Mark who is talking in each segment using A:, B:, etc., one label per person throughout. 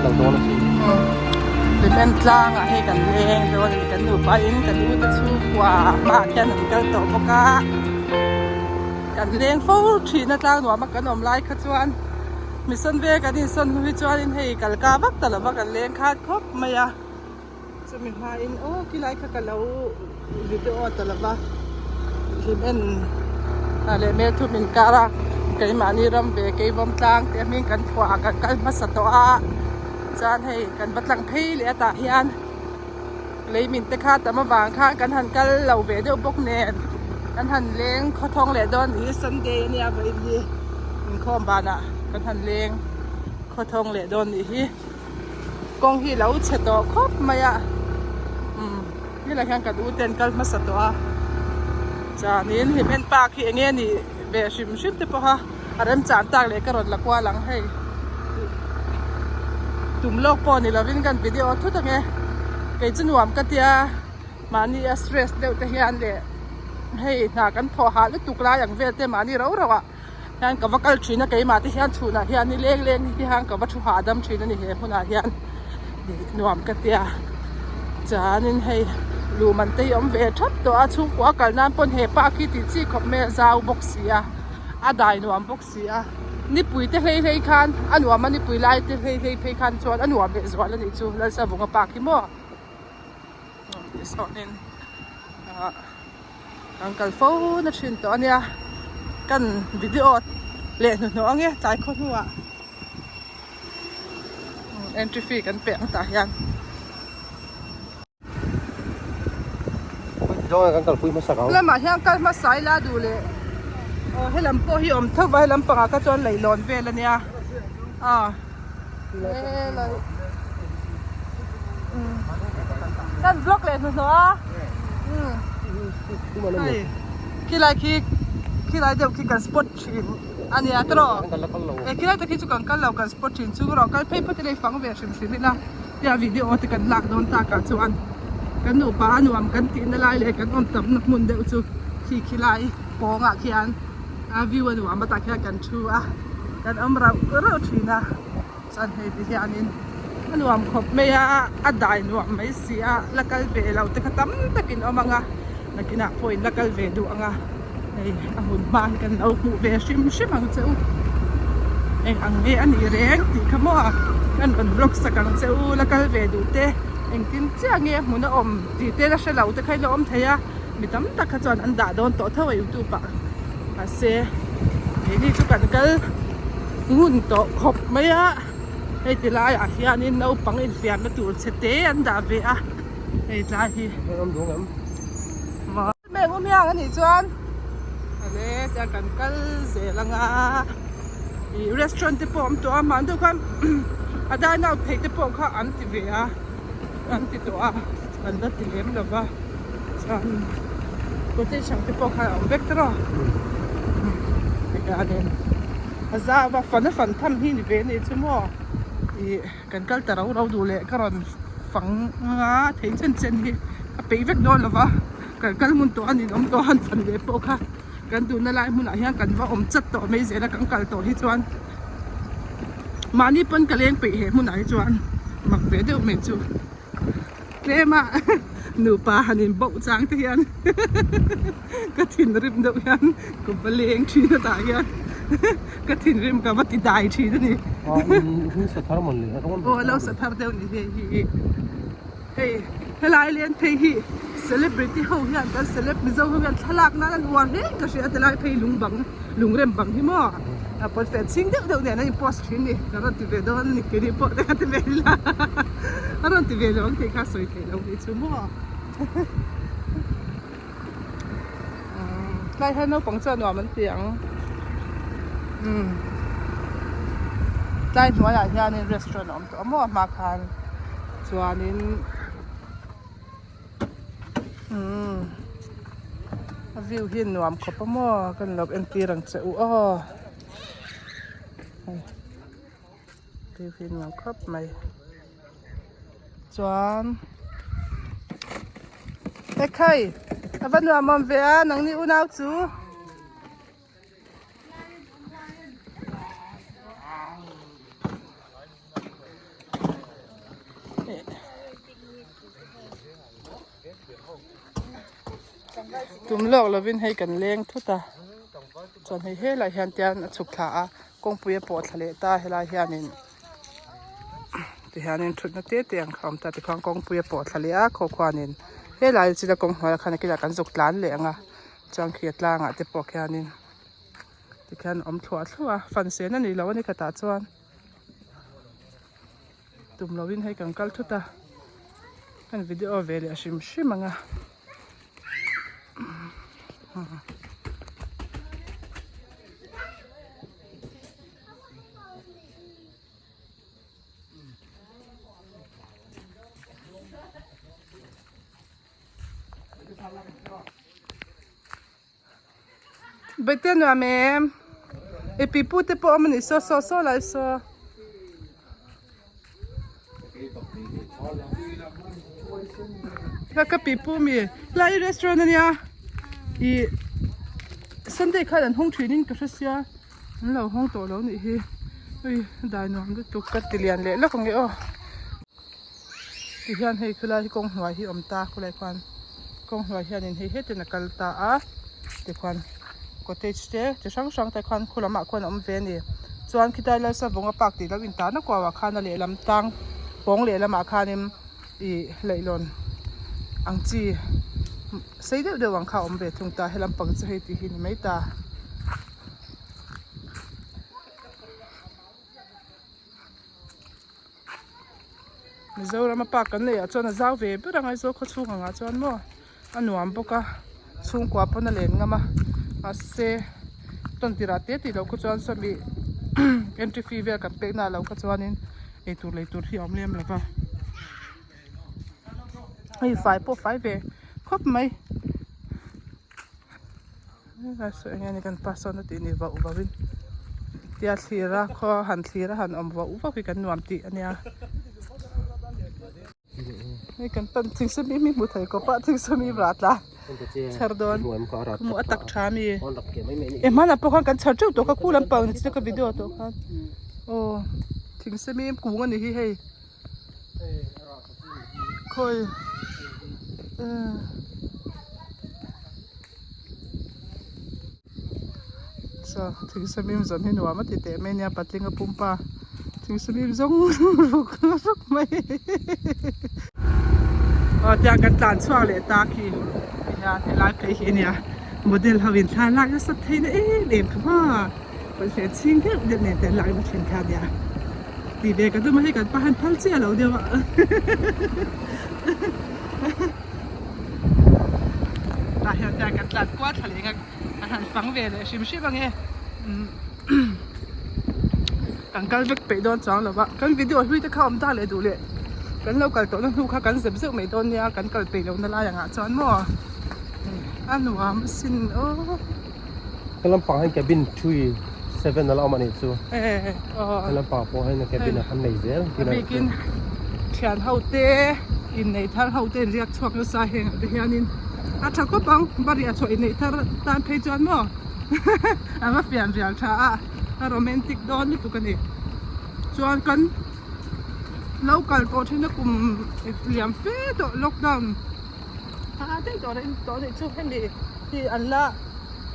A: Lo dawn a sin.
B: Hlimen tlangah hei kan leng dawn a ni kan nupa in kan u te chhungkua hmaah khian an kal tawh bawk a kan leng fo thin a tlang nuam a kan awm lai kha chuan mission ve kan insawn hnu hi chuanin hei kal ka vak ta lova kan leng khat khawp mai a chumi hmain aw khilai kha ka lo video ta lova hlimen leh Melthum inkar a keimahni ram ve Keivawm tlang te hming kan phuah ah kan kal hmasa tawh a chuan hei kan va tlang phei leh a tah hian lei min te kha tam avang khan kan han kal lo ve deuh bawk nen kan han leng khawthawng leh dawn hi Sunday ania vawiin hi inkhawm banah kan han leng khawthawng leh dawn nih hi. Kawng hi lo chhe tawh khawp mai a umm helai hian kan u te an kal hmasa tawh a chuanin hlimen park hi eng nge nih ve hrim hrim te pawha a remchang tak leh ka rawn la kual ang hei tum lawk pawh ni lovin kan video thut ang e kei chu nuam ka tia mahni a stress deuh te hian leh hei hna kan thawh hah lutuk lai ang vel te mahni rau rauh ah. Hian ka va kal thin a keimah te hian chhunah hian ni leng leng hi hian ka va thu hahdam thin a ni he hmunah hian nuam ka tia chuanin hei luman te hi awm ve thap tawh a chhungkua kal nan pawn he park hi tih chi khawp mai a zau bawk si a a dai nuam bawk si a nipui te hlei hlei khan a nuam a nipui lai te hlei hlei phei khan chuan a nuam leh zual a nih chu Lalsavunga park hi maw tisawn in ah. Kan kal fo na thin tawh a nia kan video leh hnuhnawh ang e tlai khaw hnuah entry fee kan pek ang tah hian. Lamah hian kal hmasa ila duh leh aw helam pawh hi awm tho va helam pangah kha chuan leihlawn vel a nia a. Kan vlog leh hnuhnawh a hei khilai khi khilai deuh khi kan spot thin a nia tawh e khilai te khi chu kan kal lo kan spot thin chu erawh kal phei phawt ila i fang ve hrim hrim ila tia video te kan lak dawn takah chuan kan nupa a nuam kan tihna lai leh kan awm tamna hmun deuh chu khi khilai kawngah khian a view a nuam a tah khian kan thu a kan awm rauh rauh thin a chuan hei ti hianin a nuam khawp mai a a dai nuam mai si a la kal ve lo te kha tam takin awm ang a nakinah pawh in la kal ve duh ang a hei a hmun hma hi kan lo hmuh ve hrim hrim ang che u eng ang nge a nih reng tih kha maw kan rawn vlog sak ang che u la kal ve duh te engtin chiah nge a hmun a awm tih te la hre lo te kha ila awm thei a. Mi tam tak kha chuan an dah dawn tawh tho a youtube ah mahse keini chu kan kal ngun tawh khawp mai a hei ti laiah hianin naupang infiamna tur chhe te an dah ve a hei tlai hi a nih chuan ale tia kan kal zel anga ih restaurant te pawh a awm tawh a mahni deuh khan a dine out theih te pawh kha an ti ve a. An ti tawh a an la ti lem lo va chuan cottage ang te pawh khan a awm vek tawh a tikhianin a zau a fan a fan tham hi ni ve a nih chu maw ih kan kal ta rau rau duh leh ka rawn fang anga thei chen chen hi ka peih vek dawn lo va kan kal hmun tawh a ninawm tawh a han fan leh pawh kha kan duhna lai hmunah hian kan va awm chat tawh mai zel a kan kal tawh hi chuan. Mahni pawn ka leng peih he hmunah hi chuan mak ve deuh mai chu tlem a nupa han in bauh chang te hian ka thinrim deuh hian ka va leng thin a tah hian ka thinrim ka va ti dai thin a ni aw lo sa thar deuh ni hei hi hei helai len phei hi celebrity ho hian kan celeb mizo ho hian thlalak nan an uar hle ka hria tilai phei lung bang. Lungrem bang hi maw a pawn fen chhing deuh deuh nen a in post thin ni ka rawn ti ve dawn a ni keini pawh te ka ti ve ila a rawn ti ve lo ang tih kha sawi theih loh nih chu maw tlai hian naupang chuan nuam an ti ang umm tlai hnuaiah hianin restaurant a awm tawh a maw a hma khan chuanin. Umm a view hi nuam khawp a maw kan lo entir ang che u aw hei view hi nuam khawp mai chuan ekhai a va nuam awm ve a nangni unau chu. Tum lawk lovin hei kan leng thut a chuan hei helaiah hian tian a chhuk thla a kawngpui a pawh thla leh ta helai hianin tihianin thutna te te ang kha a awm ta tikhuan kawngpui a pawh thla leh a khaw khuanin helai chila kawng hnuaiah khan a kilah kan zuk tlan leh ang a chuan khi a tlangah te pawh khianin tikhian a awm thluah thluah a fan sen a ni lo a ni khatah chuan. Tum lovin hei kan kal thut a kan video ve leh hrim hrim ang a. Bete nuam em i pi pu te pawh awm a ni saw saw saw lai saw. Ka pi pu mi lai restaurant ania i Sunday khan an hawng thin in ka hre sia an lo hawng tawh lo nih hi ui dai nuam lutuk ka ti lian leh lawk ang e aw. Tihian hei khulai hi kawng hnuai hi a awm ta khulai khuan kawng hnuai hianin hei hetin a kal ta a tikhuan cottage te chi hrang hrang te khuan khu lamah khuan a awm ve a ni chuan khilai Lalsavunga park tih lo intan a kuau ah khan a lehlam tang pawng lehlamah khanin ih leihlawn ang chi sei deuh deuh ang kha a awm ve thung ta helam pang chu hei tih hi a ni mai ta. Mizoram a park kan neih ah chuan a zau ve ber ang Aizawl khaw chhung ang ah chuan maw a nuam bawk a chhungkua pawn a len ngam a mahse tawn tirh ah te tih loh kha chuan sawmi entry fee vel kan pek na ah loh kha chuanin eitur lei tur hi a awm lem lo va hei fai pawh fai ve khawp mai eng nge ni kan pa sawn a tih ni vauh vauh in tia thlir a khaw han thlir a han awm vauh vauh hi kan nuam tih a nia hei kan pan thingsemi mi hmu thei kawp a thingsemi rah tla chher dawn hmuh a tak tha mi e hmanah pawh khan kan chher teuh tawh kha khu lampang ni chu ka video tawh khan aw thingsemi kung a ni hi hei. Khawi Saw thingsamim zawn hi nuam a ti teh mai ania patling a pumpa thingsamim zawng ruk ruk mai aw tiang kan tlan chhuak leh ta khi tihian helai phei hi ania model ho in thla lak nasa theih na em em kha maw kawlhlen chhing deuh deuh nen te an lak na thin kha ania. Ti ve ka tum a hei kan pa hian phal chiah lo deuh a tah hian tiang kan tlan kual thla leh ang a kan han fang ve leh hrim hrim ange kan kal vek peih dawn chuang lo va kan video hlui te kha awm ta leh duh leh kan lo kal tawh na hnu kha kan zep zeuh mai dawn nia kan kal peih lohna lai angah chuan maw a nuam asin aw.
A: He lampang hian cabin 37 a la awm a nih chu. He lampang pawh hian cabin a han nei zel.
B: A bikin thian ho te innei thar ho te inriak chhuak nasa heng ah te hianin a tha khawp ang bariah chhuah innei thar tan phei chuan maw a va fian rial tha a a romantic dawn lutuk a ni. Chuan kan lo kal tawh thin a kum liam fe tawh lockdown. A daih tawh reng tawh anih chu hemi hi an la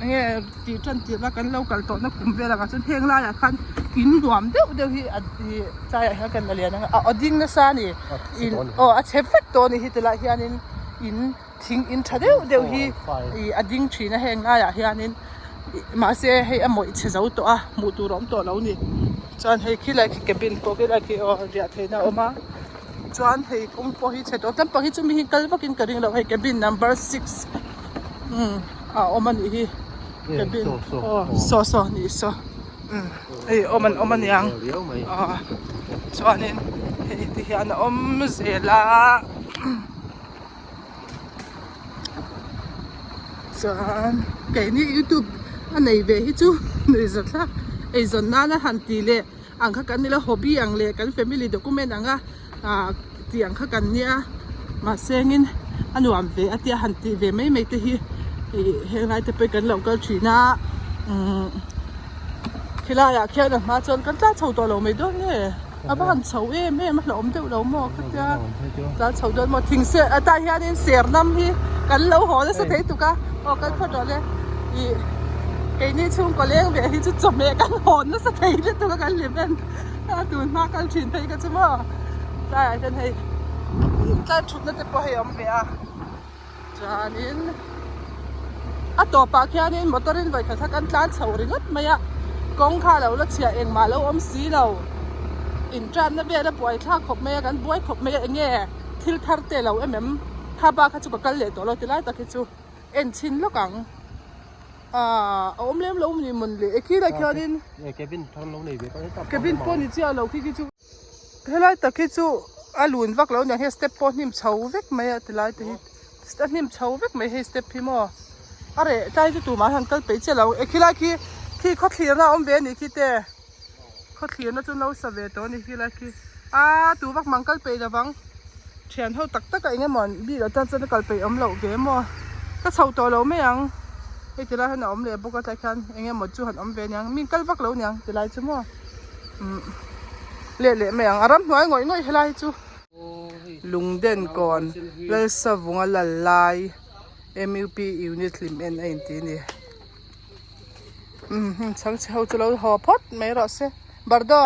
B: enge tih tan tirh a kan lo kal tawh na kum vel ang ah chuan heng laiah khan in nuam deuh deuh hi a ih tlaiah hian kan la lian ang a a ding nasa a ni in aw a chhe vek tawh a ni hi tilai hianin in thing in tha deuh deuh hi ih a ding thin a heng laiah hianin ih mahse hei a mawih chhe zo tawh a hmuh tur a awm tawh lo a ni chuan hei khilai khi cabin pawh khilai khi aw riah theihna a awm a. Chuan hei kawng pawh hi chhe tawh lampang hi chumi hi kal vakin ka ring lo hei cabin number 6 umm a awm a nih hi cabin aw saw saw nih saw umm hei awm an awm a niang aw chuanin hei ti hian a awm zel a chuan keini youtube a nei ve hi chu nuihzathlak eizawn nana han tih leh. Ang kha kan nila hobby ang leh kan family document anga ah tih ang kha kan nia mahse engin a nuam ve a tia han tih ve mai mai te hi ih henglai te pawh hi kan lo kal thin a umm khilaiah khian a hma chuan kan tlan chho tawh lo mai dawn nge. A va han chho em em a hlauhawm deuh lo maw khatia tlan chho dawn maw thing se tah hianin ser nam hi kan lo haw nasa thei tuk a aw kal phawt rawh le ih keini chhungkaw leng ve hi chu chawhmeh kan hawn nasa thei lutuk a kan hlim em a tun hma kal thin phei kha chu maw tlaiah hian hei tlan thutna te pawh hei a awm ve a chuanin a tawpah khianin motor in vawikhat kha kan tlan chho ringawt mai a kawng kha a lo la chhiah engmah lo awm si lo intranna vel a buai thlak khawp mai a kan buai khawp mai a enge thil thar te lo em em kha bak kha chu ka kal leh tawh lo ti lai tak hi chu en chhin lawk ang ahh a awm lem lo ni mawn le e khilai khianin
A: cabin thar lo nei ve
B: cabin pawh ni chiah lo khi khi chu. Helai tak hi chu a lun vak lo aniang hei step pawh hnim chho vek mai a tilai te hi a hnim chho vek mai hei step hi maw a reh tlai chu tumah hian kal peih chiah lo e khilai khi khi khawthlirna a awm ve a nih khi te khawthlirna chu no sa ve tawh a ni khilai khi aa tu vak mang kal peih lovang thian ho tak tak a eng emaw an bik ah chuan chuan a kal peih awm loh ve maw ka chho tawh lo mai ang hei tilai hian a awm leh bawk a tlai khian eng emaw chu han awm ve aniang mi kal vak lo aniang tilai chu maw. Umm leh leh mai ang a ramhnuai ngawih ngawih helai hi chu lungden kawn lalsavunga lal lai mup unit hlim en a inti a ni umm heng chhangchhe ho chu lo haw phawt mai rawh se bardo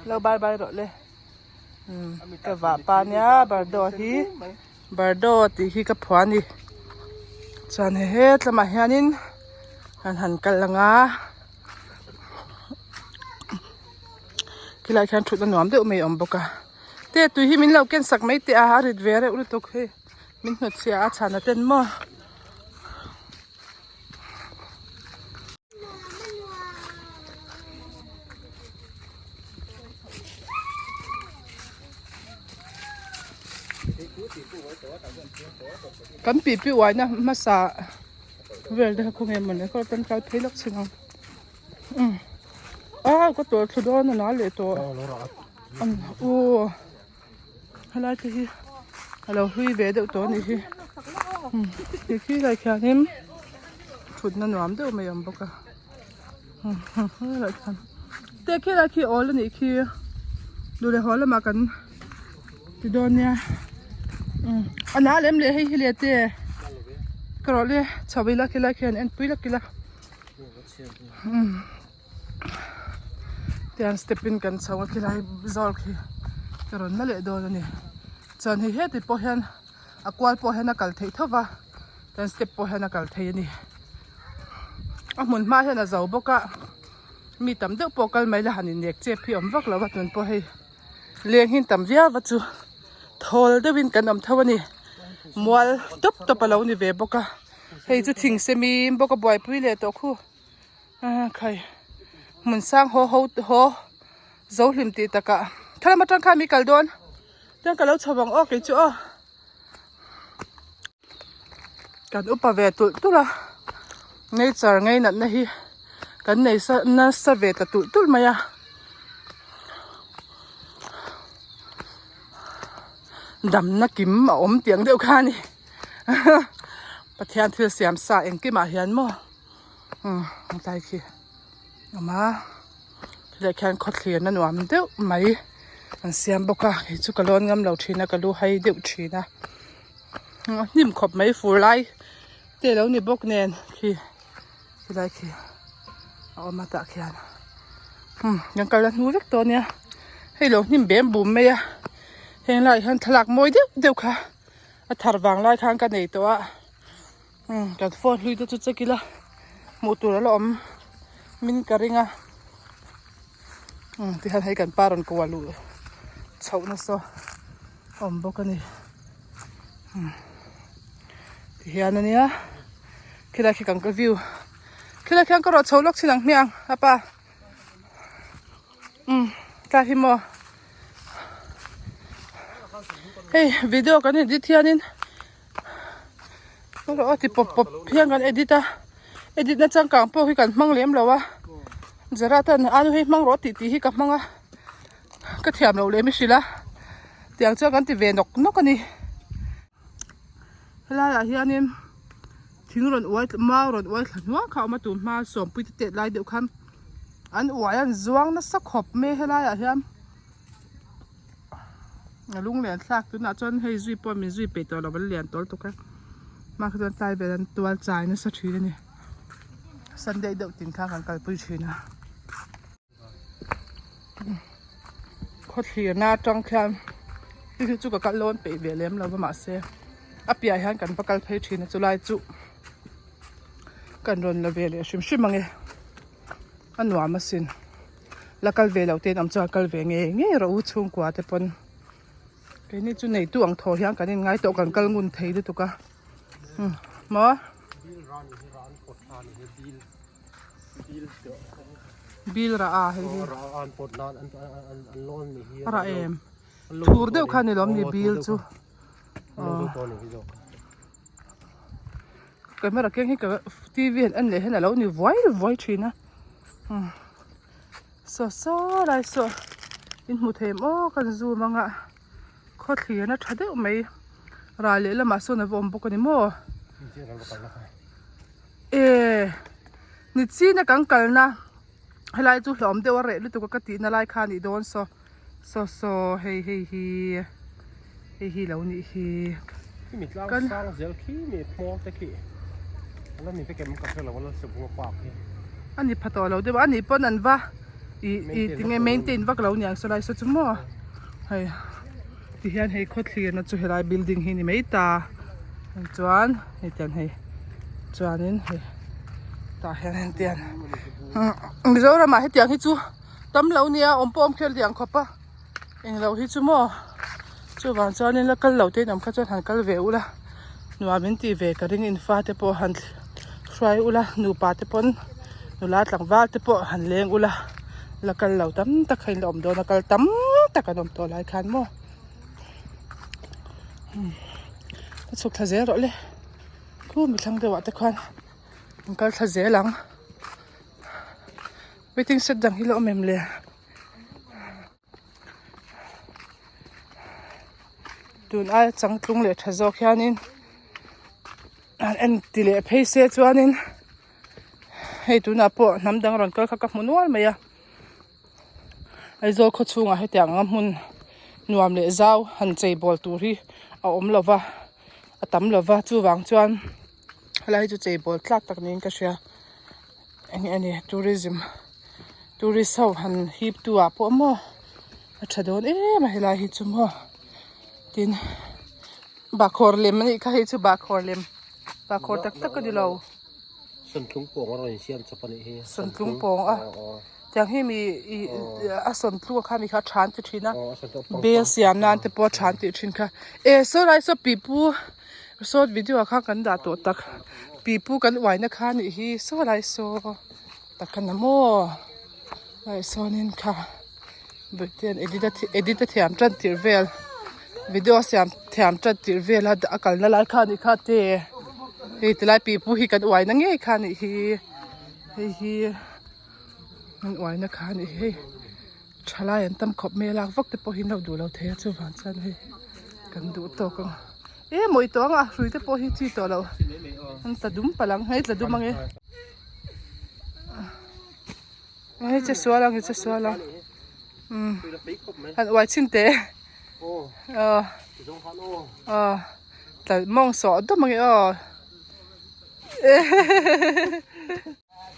B: lo bye bye rawh le umm ka vah pa nia bardo hi bardo tih hi ka phuah a ni chuan he hetlamah hianin an han kal ang a. Khilaiah khian thutna nuam deuh mai a awm bawk a te tui hi min lo ken sak mai teh a a rit ve reuh lutuk hei min hnawt chhiah a chhan a ten maw. Kan pipi uaina hmasa vel te kha khawnge mawni khaw kan kal phei lawk chin ang umm ah ka tawlh thlu dawn a na leh tawh aw helai te hi a lo hlui ve deuh tawh a nih hi umm ti khi lai khianin thutna nuam deuh mai a awm bawk a helai khian te khi lai khi awl a nih khi duh leh haw lamah kan ti dawn nia umm a na lem leh hei hi le te ka rawh le chho ila khilai khian en pui lak ila umm tiang step in kan chho a khilai zawr khi ka rawn la leh dawn a ni chuan hei heti pawh hian a kual pawh hian a kal theih tho va chuan step pawh hian a kal thei a ni a hmun hma hian a zo bawk a mi tam deuh pawh kal mai la han innek chep hi a awm vak lo a tun pawh hei. Leng hi tam viau va chu thawl deuhin kan awm tho a ni mual tawp tawp a lo ni ve bawk a hei chu thing semim bawk a buaipui leh tawh khu ah khai hmun sang haw ho haw zo hlim tih takah thalam atang khan mi kal dawn chuan ka lo chho vang aw kei chu aw kan upa ve tulh tulh a nature ngainatna hi kan nei sa nasa ve ta tulh tulh mai a damna kim a awm tih ang deuh kha a ni Pathian thil siam sa engkimah hian maw umm helai khi a awm a helaiah khian khawthlirna nuam deuh mai an siam bawk a kei chu ka lawn ngam lo thin a ka lu hai deuh thin a hnim khawp mai fur lai te lo ni bawk nen khi helai khi a awm a tah khian umm kan kal a hnu vek tawh ania hei lo hnim bem bum mai a heng laiah hian thlalak mawi deuh deuh kha a thar vang lai khan ka nei tawh a umm kan phone hlui te chu check ila hmuh tur ala awm min ka ring a umm tihian hei kan pa rawn kuah luh chhoh nasa a awm bawk a ni umm tihian ania khilai khi kan ka view khilai khian ka rawh chho lawk chin ang hmiang apa umm tlai hi maw hei video kan edit hianin aw ti pawp pawp hian kan edit a edit na changkang pawh hi kan hmang lem lo a zara tan a nu hei hmang rawh tih tih hi ka hmang a ka thiam loh leh mi hrilh a tiang chuan kan ti ve nawk nawk a ni. Helaiah hianin thing rawn uai mau rawn uai thla hnuang kha a awm a tun hma sawmpui te tet lai deuh khan an uai a an zuang nasa khawp mai a helaiah hian. A lunglen thlak tunah chuan hei zui pawh min zui peih tawh lo an lian tawl tuk a hma kha chuan tlai vel an tual chai nasa thin a ni sunday deuh tin kha kan kalpui thin a khawthlirna atang khian hei hi chu ka kal lawn peih ve lem lo va mahse a piah hian kan va kal phei thin a chulai chu kan rawn la ve leh hrim hrim ang e a nuam asin. La kal ve loh te an awm chuan kal ve ngei ngei rawh u chhungkua te pawn keini chu neitu ang thaw hian kan inngai tawh kan kal ngun thei lutuk a umm maw bil rah a hei hi a rah em thur deuh kha ni lawm ni bil chu aw. Camera keng hi ka tv an en leh hian alo ni vuai vuai thin a umm saw saw lai saw in hmu thei em aw kan zoom anga khawthlir a tha deuh mai ral leh lamah sawn a va awm bawk a ni maw eh ni chin a kan kalna helai chu hlauhawm deuh a reh lutuk a ka tihna lai kha a nih dawn saw. Saw saw hei hei hi hei hi lo nih hi
A: Khimi tlang sang zel khi mi hmawr te khi a la ni vek em ka hre lo a la Savunga park hi.
B: A ni pha tawh lo deuh a a nih pawn an va ih ih tinge maintain vak lo niang saw lai saw chu maw hei ti hian hei khawthlirna chu helai building hi ni mai ta chuan hei tiang hei chuanin hei tah hian hetiang Mizoramah hetiang hi chu. Tam lo nia awm pawh awm khel diang khawp a englo hi chu maw chuvang chuanin la kal lo te in awm kha chuan han kal ve ula nuam in tih ve ka ring in fa te pawh han hruai ula nupa te pawn nula tlangval te pawh han leng ula la kal lo tam tak kha in la awm dawn a kal tam tak an awm tawh lai khan maw ka chhuk thla zel rawh le khu mi thlang deuh ah te khuan an kal thla zel ang. Waiting shed dang hi la awm em le? Tun aia changtlung leh tha zawk hianin an en ti leh phei se chuanin hei tunah pawh hnam dang rawn kal kha ka hmu nual mai a Aizawl khaw chhungah hetiang anga hmun nuam leh zau han chei bawl tur hi a awm lo va a tam lo va chuvang chuan helai hi chu chei bawl tlak tak niin ka hria. Eng nge ni tourism tourist ho han hip tu ah pawh maw a tha dawn em a helai hi chu maw tin bahkhawr lem anih kha hei chu bahkhawr lem bahkhawr tak tak a ni lo.
A: Sawntlung pawng a rawn insiam chawp anih hi.
B: Sawntlung pawng a tiang hi mi ih a sawntlung a kha mi kha a than ti thin a bel siam nan te pawh a than tih thin kha e saw lai saw pipu Saw video ah khan kan dah tawh tak pipu kan uaina kha nih hi saw lai saw tak a na maw lai sawnin kha bawihte an edit a edit a thiam tan tirh vel video a siam thiam tan tirh vel a a kalna lai kha nih kha te hei tilai pipu hi kan uaina ngei kha nih hi hei hi an uaina kha nih hi hei. Thalai an tam khawp mai a lak vak te pawh hi an lo duh lo thei a chuvang chuan hei kan duh tawk ang e mawi tawh ang a hrui te pawh hi chi tawh lo an tla dum palh ang hei tla dum ang e hei che sual ang che sual ang umm han uai chhin teh aw aw tla mawng sawh dum ang e aw.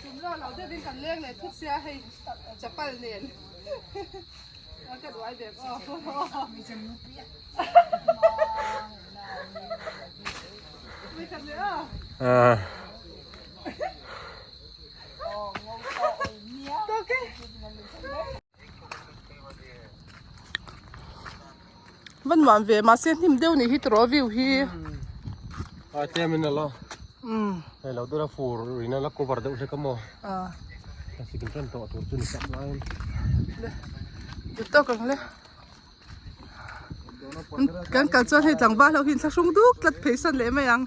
B: Tum lo lo deuhin kan leng leh thut sia hei chapal nen a ka duai ve aw Mui khat leh aw Va nuam ve mahse hnim deuh nih hi tawrh view hi.
A: A tlem in ala. Umm. Hei lo deuh a fur in ala cover deuh hlek a maw.
B: A.
A: Thlasik in tan tawh tur chu ni chak lai.
B: Le. Duh tawk ang le. Kan kal chuan hei tlangval ho hi in thlahrung duk tlat phei san leh mai ang.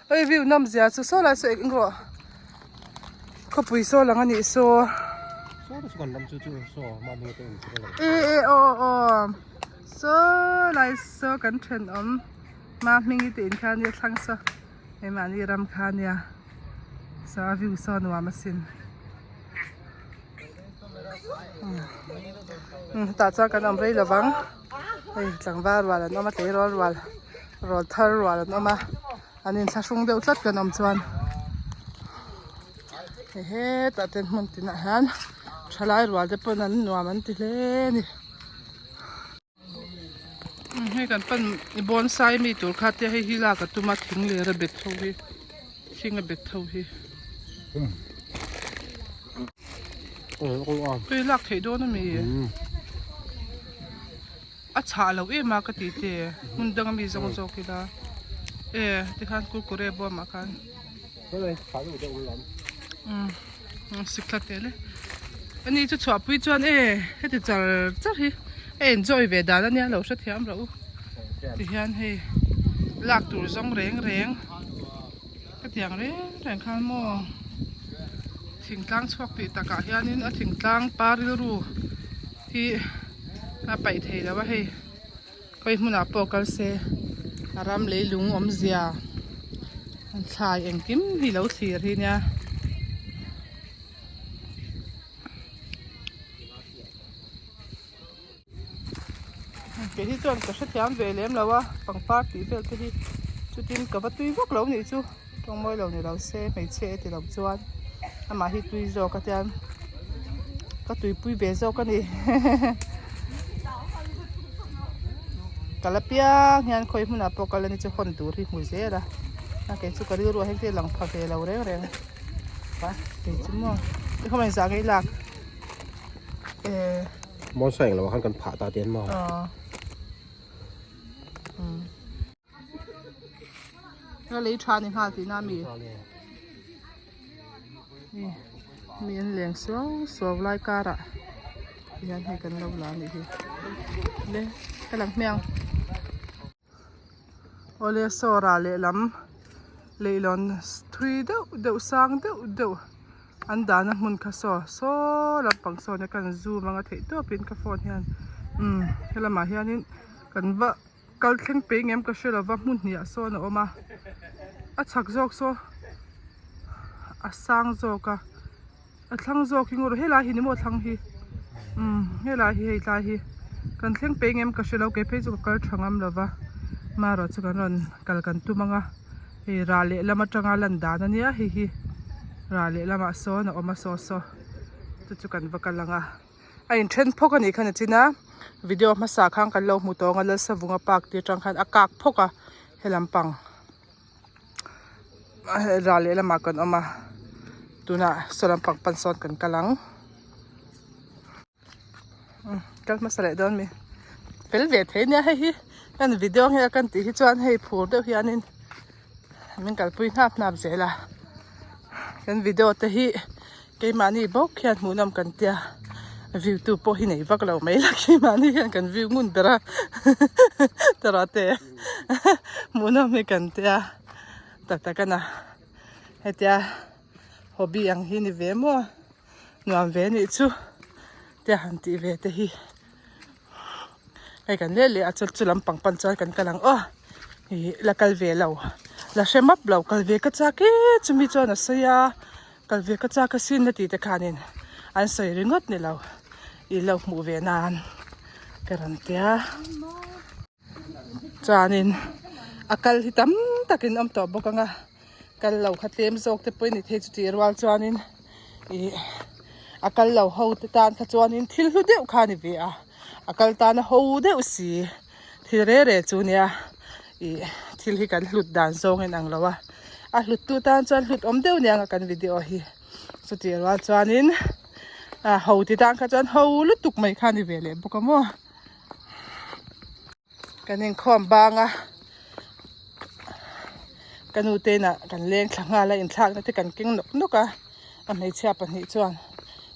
B: Hei view nawm zia chu saw lai saw eng rawh khawpui saw lang a nih saw e e aw aw saw lai saw kan thenawm hma hming te in kha nia thlang saw hei mahni ram kha nia saw a view saw nuam asin. Umm hetah chuan kan awm rei lovang hei tlangval rual an awm a tleirawl rual rawl thar rual an awm a an inthlahrung deuh tlat kan awm chuan hei hetah te hmun tinah hian thalai rual te pawn an nuam an ti hle a ni. Hei kan pan bonsai mi tur kha te hei hi lak a tum a thing ler a bet ho hi thing a bet ho hi hei lak theih dawn ami a chhah loh em a ka tih te hmun dang ami zawng zawk ila e tikhan kurkure bawm ah khan. Umm sikla tel e ani chu chhuahpui chuan e heti char char hi a enjoy ve dan ania lo hrethiam rawh u tihian hei lak tur zawng reng reng hetiang reng reng khan maw thingtlang chhuak tih takah hianin a thingtlang pa rilru hi a paih thei lo a hei. Khawi hmunah pawh kal se a ram leilung awmzia an thlai engkim hi lo thlir hi nia. Kei hi chuan ka hrethiam ve lem lo a pangpar tih vel te hi chutin ka va tui vak lo nih chu tawngmawi lo ni lo se hmeichhia e ti lo chuan amah hi tui zawk a tiang ka tuipui ve zawk a ni kal apiang hian khawi hmunah pawh kal a ni chu hawn tur hi hmu zel a a kei chu ka rilru ah hian thil lang pha ve lo reng reng a kei chu maw i khawm engzah nge i lak eh
A: Bonsai englo ah khan kan phah ta te an maw
B: aw umm. Ka lei tha ni nghal tihna ami mi an leng suau suau lai karah hian hei kan lo la anih hi le ka lang hmiang awle sawra lehlam leihlawn thui deuh deuh sang deuh deuh an dahna hmun kha saw saw lampang sawn a kan zoom anga theih tawpin ka phone hian umm helamah hianin kan va. Kal thleng pe ngem ka hre lova hmun hnih ah sawn a awm a a chhak zawk saw a sang zawk a a thlang zawk hi ngaw helai hi ni maw a thlang hi umm helai hi hei tlai hi kan thleng pe ngem ka hre lo kei phei chu ka kal tha ngam lova marawh chu kan rawn kal kan tum ang a hei rah leh lam atanga lan dan ania hei hi rah leh lamah sawn a awm a saw saw chu chu kan va kal ang a. A inthen phawk a nih khan a chin a video hmasa khan kan lo hmu tawng a Lalsavunga park tih atang khan a kak phawk a he lampang ral leh lamah kan awm a tunah saw lampang pan sawn kan kal ang kal hmasa leh dawn mi fel ve thei nia hei hi kan video ang hi a kan tih hi chuan hei phur deuh hianin min kalpui hnap hnap zel a kan video te hi keimahni bawk hian hmuhnawm kan tia view tu pawh hi nei vak lo mai la keimahni hian kan view ngun ber a tawrh te hmuhnawm hi kan tia tak tak a na hetia hobby ang hi ni ve maw nuam ve nih chu tia han tih ve te hi. Hei kan leh leh a chu chu lampang pan chuan kan kal ang aw ih la kal ve lo la hre map lo kal ve ka chak e chumi chuan a sawi a kal ve ka chak asin a tih te khanin an sawi ringawt ni lo ih lo hmuh ve nan ka rawn tia chuanin a kal hi tam takin awm tawh bawk ang a kal lo kha tlem zawk te pawh a ni thei chu tih rual chuanin ih a kal lo ho te tan kha chuanin thil hlu deuh kha a ni ve a a kal tana ho deuh si thil re re chu nia ih thil hi kan hlut dan zawng in ang lo a a hlut tu tan chuan hlut awm deuh nia kan video hi chutih rual chuanin a ho ti tan kha chuan ho lutuk mai kha a ni ve leh bawk a maw. Kan inkhawm bang a ka nu te inah kan leng thla nghal a inthlakna te kan keng nawk nawk a a hmeichhia pahnih chuan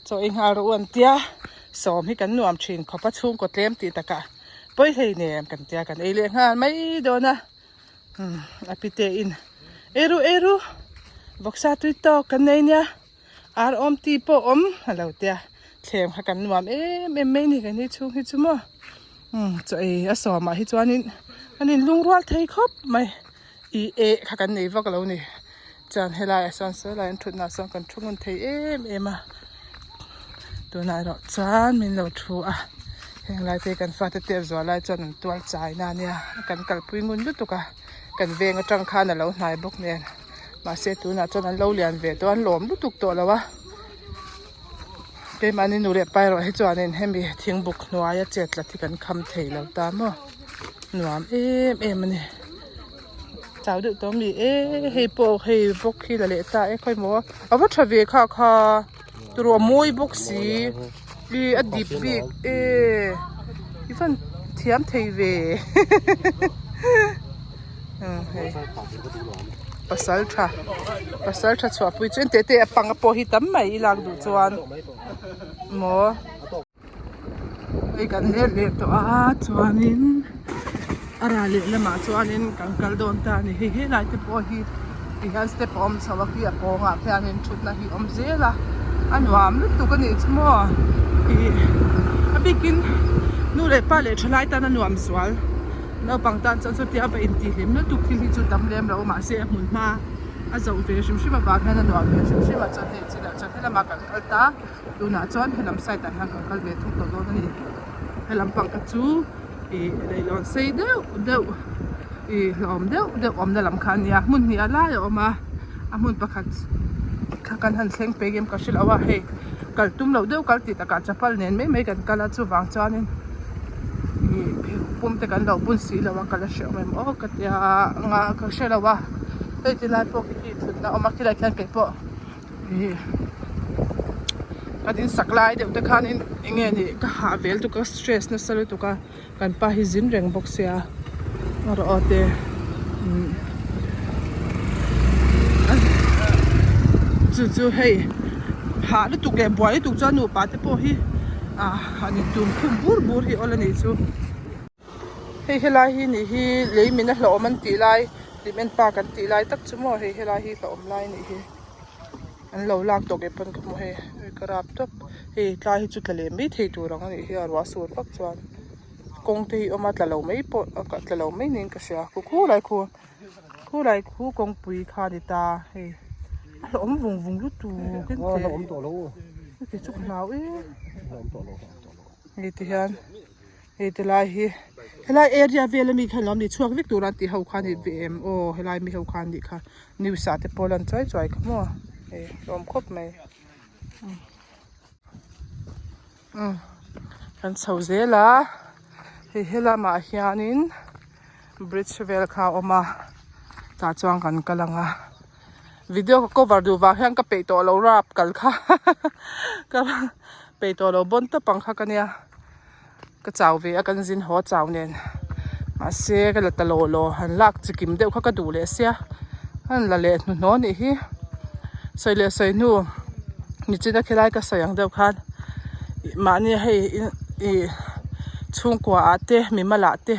B: chaw ei nghal rawh u an tia sawm hi kan nuam thin khawp a chhungkaw tlem tih takah pawi hlei nem kan tia kan ei leh nghal mai dawn a umm a pite in ei ru ei ru vawksa tui tawk kan nei nia. Ar awm ti pawh awm a lo tia thlem kha kan nuam em em mai ni kan ni chhung hi chu maw umm chaw ei a sawmah hi chuanin an inlungrual thei khawp mai ih eh kha kan nei vak lo ni chuan helaiah sawn sawi lai an thutna ah sawn kan thu ngun thei em em a. Tunah erawh chuan min lo thu a, heng lai te hi kan fate tep zual lai chuan an tual chai na ania, kan kalpui ngun lutuk a, kan veng atang khan a lo hnai bawk nen, mahse tunah chuan an lo lian ve tawh a, an lawm lutuk tawh lo a, keimahni nu leh pa erawh hi chuanin hemi thingbuk hnuaia chet tlat hi kan kham thei lo ta maw, nuam em em a ni. Chau deuh tawh ami e hei pawh hei bawk hi la leh ta e khawimaw a va tha ve kha kha turu a mawi bawk si ih a dip bik e i van thiam thei ve hei pasal tha pasal tha chhuah pui chu engteh teh a panga pawh hi tam mai i lak duh chuan maw. Hei kan let leh tawh a chuanin a ral leh lamah chuanin kan kal dawn ta a ni hei helai te pawh hi ti hian step a awm chho a khi a kawngah khianin thutna hi a awm zel a a nuam lutuk a nih chu maw ih a bikin nu leh pa leh thalai tan a nuam zual naupang tan chuan chutia va intihhlim lutuk thil hi chu tam lem lo mahse a hmun hma a zoh ve hrim hrim avang hian a nuam ve hrim hrim a chuan hei chinah chuan helamah kan kal ta. Tunah chuan helam side ah hian kan kal ve thung tawh dawn a ni. Helam pang kha chu ih leihlawn sei deuh deuh ih hlawm deuh deuh awmna lam kha a nia hmun hnih a lai a awm a a hmun pakhat kha kan han thleng phei em ka hre lo a hei kal tum loh deuh kal tih takah chapal nen mai mai kan kal a chuvang chuanin ih pheikhawk pum te kan lo bun si lo a kal a hrehawm em aw ka tia nga ka hre lo a hei ti lai pawh khi thutna a awm a khilai khian keipawh. Ih kan insak lai deuh te khanin eng nge ni ka hah vel lutuk a stress nasa lutuk a kan pa hi zin reng bawk sia erawh aw te umm chu chu hei hah lutuk leh buai lutuk chuan nupa te pawh hi ah han intum khum bur bur hi awl a nih chu. Hei helai hi nih hi lei min a hlauhawm an tih lai cement park an tih lai tak chu maw hei helai hi hlauhawm lai a nih hi an lo lak tawh ngei pawn ka hmu hei ka rap tawp hei tlai hi chu tla leh mai thei tur ang a nih hi a ruah sur vak chuan kawng te hi a awm a tla lo mai pawh tla lo mai niin ka hria khu khulai khu khulai khu kawngpui kha a ni ta hei a hlauhawm vung vung lutuk engti chu ka hlau em hei ti hian. Hei ti lai hi helai area vel ami khan lo ni chhuak vek tur an tih ho kha ni ve em aw helai mi ho khan nih kha news ah te pawh lan chuai chuai kha maw hei hlawm khawp mai umm kan chho zel a hei helamah hianin bridge vel kha a awm a tah chuan kan kal ang a video ka cover duh vang hian ka peih tawh lo rap kal kha ka peih tawh lo bawn tawp ang kha ka nia. Ka chau ve a kan zin haw chau nen mahse ka la ta law law han lak chi kim deuh kha ka duh leh sia han la leh hnuhnawh anih hi sawi leh sawi hnu nichina khilai ka sawi ang deuh khan mahni hei ih chhungkua ah te mimal ah te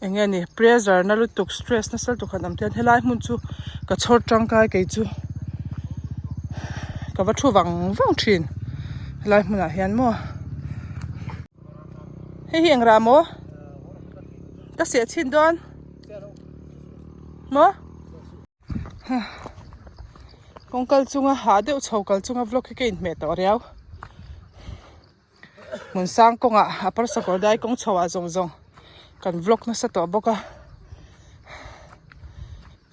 B: eng nge ni pressure na lutuk stress nasa lutuk han awm te hian helai hmun chu ka chhawr tangkai kei chu ka va thu vang vang thin helai hmunah hian maw hei hi eng rah maw ka seh chhin dawn maw kawng kal chunga hah deuh chho kal chunga vlog hi ka inhmeh tawh riau. Hmun sang kawngah a parsa kawr dai kawng chho ah zawng zawng kan vlog nasa tawh bawk a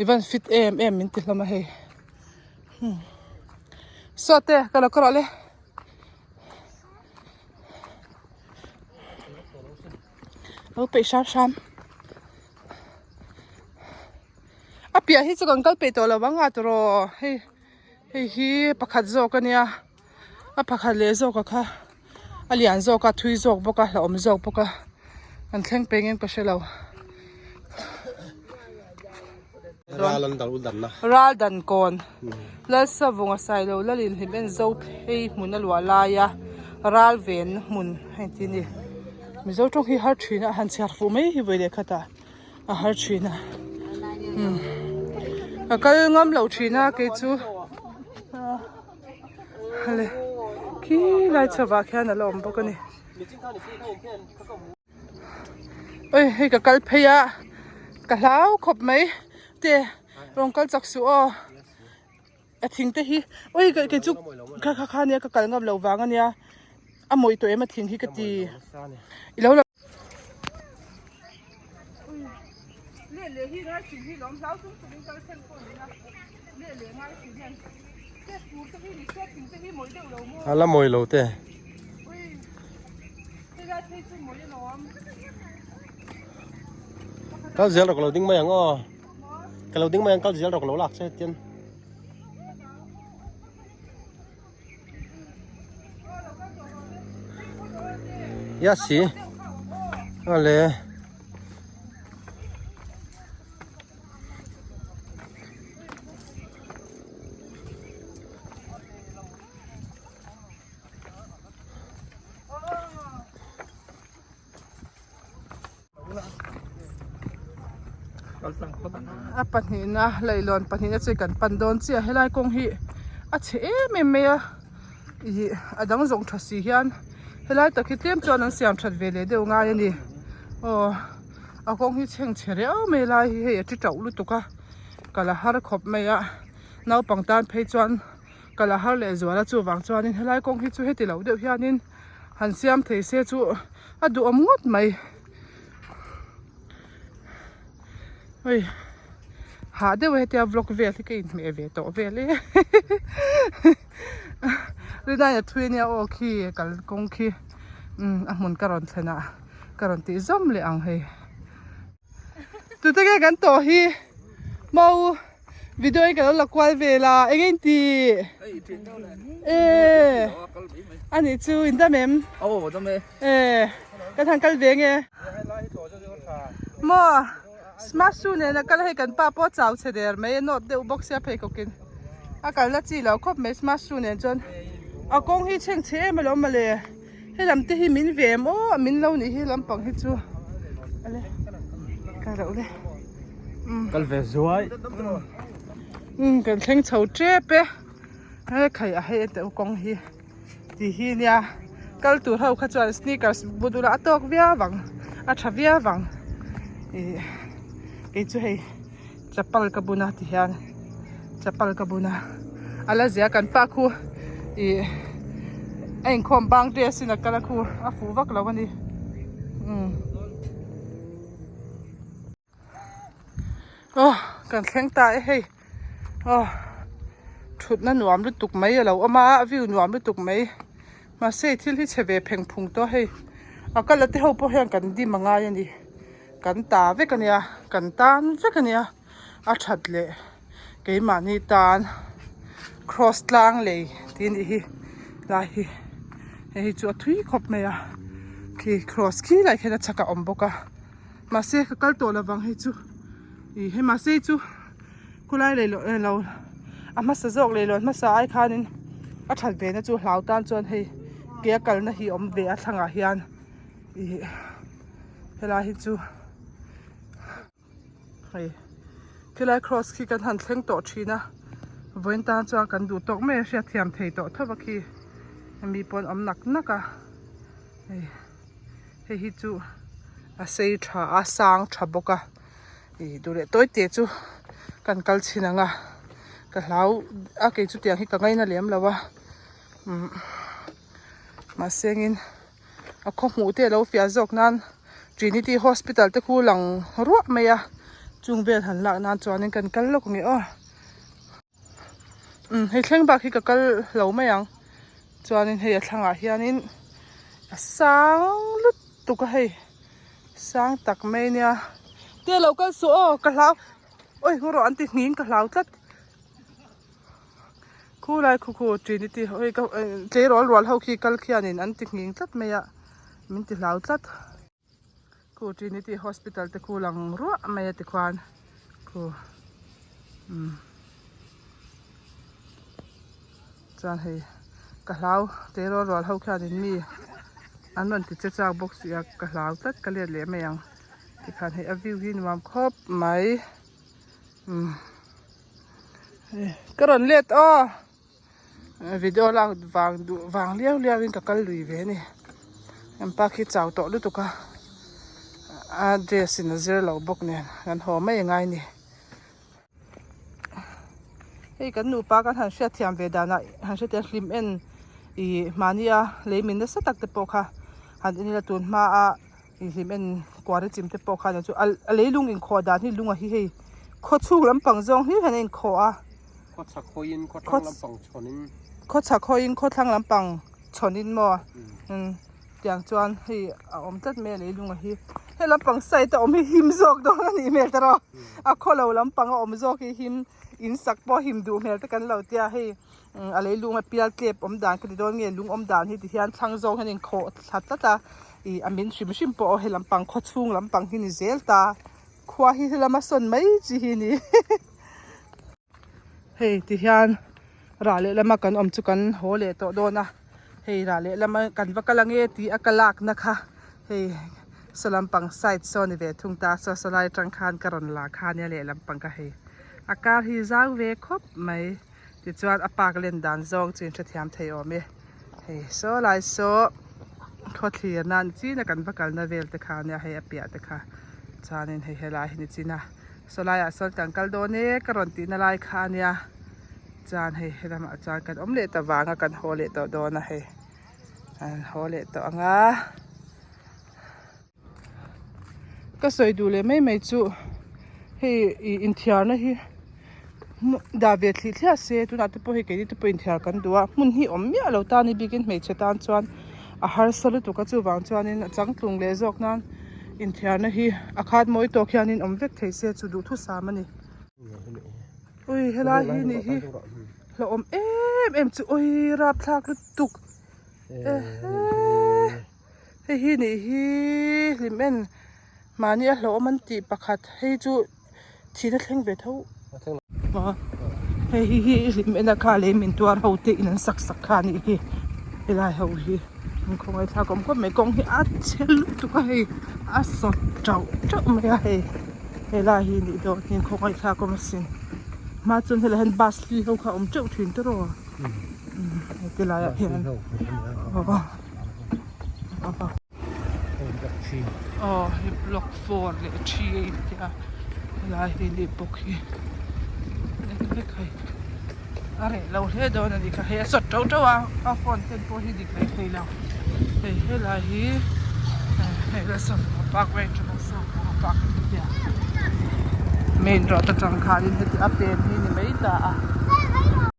B: i van fit em em min ti hlawm a hei saw te ka lo ka rawh le lo peih hram hram a piah hi chu kan kal peih tawh lo ang a tawh hei hei hi pakhat zawk a nia. A pakhat leh zawk a kha a lian zawk a thui zawk bawk a hlauhawm zawk bawk a an thleng peng em ka hre lo.
A: Ral an dal dan na.
B: Ral dan kawn Lalsavunga Sailo Lalin hlim en zo phei hmun a luah lai a ral ven hmun hei ti a ni. Mizo tawng hi har thin a han chhiar fuh mai hi vawi leh khat ah a har thin a ka kal ngam lo thin a kei chu. Hale khi lai chhovah khian a la awm bawk a ni oi hei ka kal phei a ka hlau khawp mai te rawn kal chak suh aw a thing te hi oi kei chu kha kha kha nia ka kal ngam loh vang a nia. A mawih tawh em a thing hi ka ti. I lo la. Leh leh hi ngai thin hi lawm hlau chung chung in kal thlen pawh ni a. Leh leh ngai thin hian test tur te hi ni se thing te hi mawih deuh lo maw.
A: A la mawih lo te.
B: Ui helai phei chu mawih alawm.
A: Kal zel rawk lo ding mai ang aw. Ka lo ding mai ang kal zel rawk lo lak che tian. Ya si. Ale.
B: A pahnihna leihlawn pahnihna chu kan pan dawn chiah helai kawng hi a chhe em em mai a ih a dang zawng tha si hian helai tak hi tlem chuan an siam that ve leh deuh ngai a ni aw a kawng hi chheng chhe riau mai lai hi hei a ti tauh lutuk a kal a har khawp mai a naupang tan phei chuan kal a har leh zual a chuvang chuanin helai kawng hi chu heti lo deuh hianin han siam thei se chu a duhawm ngawt mai ui hah deuh hetia vlog vel hi ka inhmeh ve tawh vel e rinai a thui ania aw khi kalkawng khi umm a hmun ka rawn thlen ah ka rawn tih zawm leh ang hei tute nge kan tawh hi mau video in ka lo la kual vel a eng in ti e ani chu in dam em e kan han kal ve nge maw smart shoe nen a kal a hei kan pa pawh a chau chhe der mai a nawt deuh bawk sia pheikhawk in a kalna chi lo khawp mai smart shoe nen chuan a kawng hi chheng chhe em alawm mawle. He lam te hi min ve em aw min lo nih hi lampang hi chu ale ka loh le um
A: kal ve zuai
B: um kan thleng chho tep e he khai a hei ente u kawng hi ti hi nia kal tur ho kha chuan sneakers bu dul a tawk viau ang a tha viau ang ih kei chu hei chapal ka bun a ti hian chapal ka bun a a la zia kan pa khu ih a inkhawm bang dress in a kal a khu a fuh vak lo a ni umm aw kan thleng ta e hei aw thutna nuam lutuk mai a lo awm a view nuam lutuk mai mahse thil hi chhe ve pheng phung tawh a hei a kal a te ho pawh hian kan dim a ngai a ni. Kan ta vek a nia, kan tan vek a nia, a that leh keimahni tan cross tlang lei tih a nih hi lai hi hei hi chu a thui khawp mai a khi cross khi lai khian a chhak a awm bawk a mahse ka kal tawh lovang hei chu ih hei mahse hei chu khulai lei lo lo a hmasa zawk lei lawn hmasa ai khanin a that ve na chu hlau tan chuan hei ke a kalna hi a awm ve a thlangah hian ih. Helai hi chu hei khilai cross khi kan han thleng tawh thin a vawiin tan chuan kan duh tawk mai a hriat thiam thei tawh tho a khi mi pawn awm nak nak a hei hei hi chu a sei tha a sang tha bawk a ih duh leh tawi te chu kan kal chhin ang a ka hlau a kei chu tiang hi ka ngaina lem lo a umm mahse engin. A khaw hmuh te alo fiah zawk nan Trinity Hospital te khu lang ruah mai a chung vel han lak nan chuanin kan kal lawk ang e aw umm hei thleng bak hi ka kal lo mai ang chuanin hei a thlangah hianin a sang lutuk a hei sang tak mai ania te alo kal suh aw ka hlau awi hmu rawh an ti hning ka hlau tlat. Khulai khu khu Trinity ho hei ka tleirawl rual ho khi kal khianin an ti nghing tlat mai a min ti hlau tlat khu Trinity hospital te khu lang ruah mai a tikhuan khu umm chuan hei ka hlau tleirawl rual ho khianin mi an rawn ti che chak bawk si a ka hlau tlat ka let leh mai ang tikhan hei a view hi nuam khawp mai umm. Ka rawn let aw video lak vang duh vang liau liau in ka kal lui ve a ni empa khi chau tawh lutuk a a dress in a zir lo bawk nen kan haw mai a ngai a ni hei kan nupa kan han hriat thiam ve danah han hriat hian hlim en. Ih mahnia lei min nasa tak te pawh kha han en ila tun hmaa ih hlim en kuari chim te pawh khan chu a leilung inkhawh dan hi lunga hi hei khaw chhung lampang zawng hlir hian a inkhawh a.
A: Khaw chhak hawiin khaw thlang lampang chhawnin.
B: Khaw chhak hawiin khaw thlang lampang chhawnin maw umm tiang chuan hei a awm tlat mai a leilunga hi he lampang side a awm hi him zawk dawn a nih hmel tawh a khaw lo lampang a awm zawk hi him in sak pawh him duh hmel te kan lo tia hei a leilung a pial tlep awm dan ka ti dawn nge lung awm dan hi ti hian thlang zawng hian a inkhawh thla tlat a ih a min hrim hrim pawh he lampang khaw chhung lampang hi ni zel ta khua hi helama sawn mai chi hi a ni. Hei ti hian rah leh lama kan awm chu kan haw leh tawh dawn a hei rah leh lama kan va kal ange tih a ka lakna kha hei saw lampang side saw a ni ve thung ta saw saw lai atang khan ka rawn la kha ania leh lampang kha hei a kar hi zau ve khawp mai tichuan a park len dan zawng chu in hrethiam thei awm e hei saw lai saw khawthlir nan chin a kan va kalna vel te kha ania hei a piah te kha chuanin hei helai hi ni chin a. Saw laiah sawn kan kal dawn e ka rawn tihna lai kha a nia chuan hei helamah chuan kan awm leh ta vang a kan haw leh tawh dawn a hei an haw leh tawh ang a ka sawi duh leh mai mai chu hei ih inthiarna hi dah ve thlih thliah se tunah te pawh hei keini te pawh inthiar kan duh a hmun hi awm miah lo ta ni bikin hmeichhe tan chuan a harsa lutuk a chuvang chuanin a changtlung leh zawk nan. Inthiarna hi a khat mawi tawk hianin awm vek thei se chu duhthusam a ni. Ui helai hi nih hi hlauhawm em em chu ui rapthlak lutuk hei hi nih hi hlim en mahni a hlauhawm an tih pakhat hei chu thihna thleng ve tho hei hi hi hlim en a kha lei min tuar ho te in an sak sak kha a nih hi helai ho hi an khawngaih thlak awm khawp mai kawng hi a chhe lutuk a hei a sawt tauh tauh mai a hei helai hi nih dawn hi an khawngaih thlak awm asin hma chuan helai hian bus hlui ho kha a awm teuh thin tawh a heti laiah hian aw. Aw hei block 4 leh 3 a intia helai hi leh bawk hi en vek hei a reh lo hle dawn a ni kha hei a sawt teuh teuh a a phone ken pawh hi dik mai thei lo hei helai hi hei la sawma park vel tha sawma park a intia main road atang khanin heti a pen hi ni mai ta a.